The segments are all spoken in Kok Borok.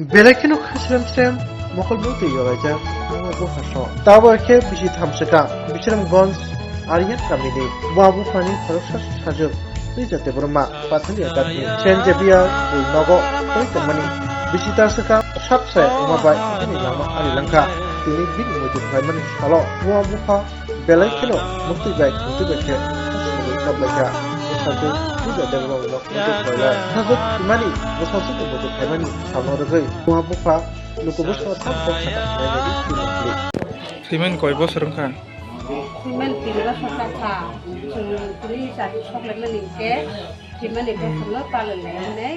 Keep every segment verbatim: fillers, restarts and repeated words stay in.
Belai kheno kha srem srem mokol bwtwi yolaijak Buma Bupha song. Tabuk khe bisi thamswkang Bisramganj Aryan kamini Buma Buphani khoroksa sajwk Rija Debbarma Pathalia Ghatni Saint Xavier School nogo twi tongmani. Bisi ta swkang sap se wngma bai bini langma ari langkha. Tini bini muitu khlaimani salo Buma Bupha belai kheno muktwi bai muktwi bai khe khasumwi chaplaikha. Bwsajwk Rija Debbarma no muitu khlailai. Bwsajwk thwimani, bwsajwkni muitu khlaimani salno rwgwi Buma Bupha luku bwskango thang kok sakha khlainani thwimani. Thwimani koi bosor wngkha? Thwimani tin bosor wngkha. Chwng tini chati sok laimani hinkhe thwimani bosor no palai lainai.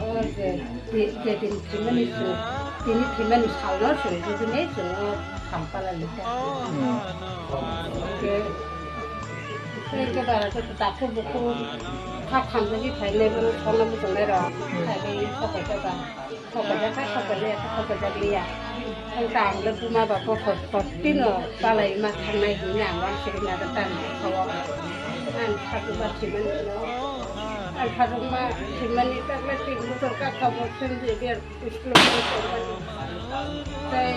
O je, je, je din thwimani chwng, tini thwimani salno chwng bujinai chwng o sam palai laikha. Hmm. Hinkhe, hinkhe bara khe dakhuk bukhuk kha khamjagwi phainai bono songno muchungnai rok. Phainai sokaisa ba. Sokajak kha, sokajak kha, sokajak liya. Ang ta ang le buma ba kothor kothor tino palai ma thangnai hinwi ang uansukgwi nago tang kha o. Ang khajwkma thwimani no. Ang khajwkma thwimani takle tin bosor kha kha bo sengdi ber school o tongmani. Tei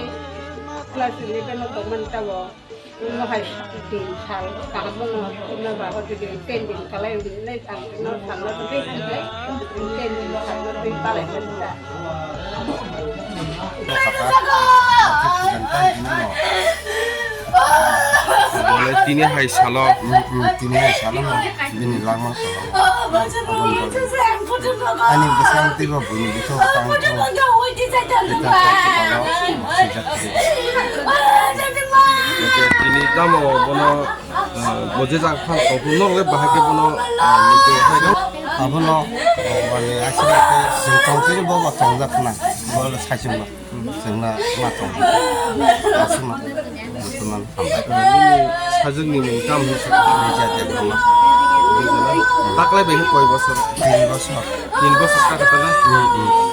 class eleven o tongmani tabo. Omo hai din sal kaham no, no ba ho din ten din kalai nai tang no sal no tei hai ten din no sal no tei palai no ta. Bole tini hai salo. Hmm, hmm, tini hai salo no. Bini langma salo. Ani bwsang tei bo buini bwsang tang tong. Tei ta ta ta ta sijak tei. Tini tamo bono, ah, bo je jak phan kok no le bahai ke bono, ah, nungke hai no. Abono, oh, wani aswk khe chwng tong tini bo bo tongjak na. Bo le sai chwng ba. Chwngna ma tong. Aswkma. Bukunan hambai. Nini sajwkni mung tamo hinwi sakha? Rija Debbarma. Rija na? Taklai bai khe koi bosor? Tin bosor. Tin bosor kha kha na? Hmm, hmm.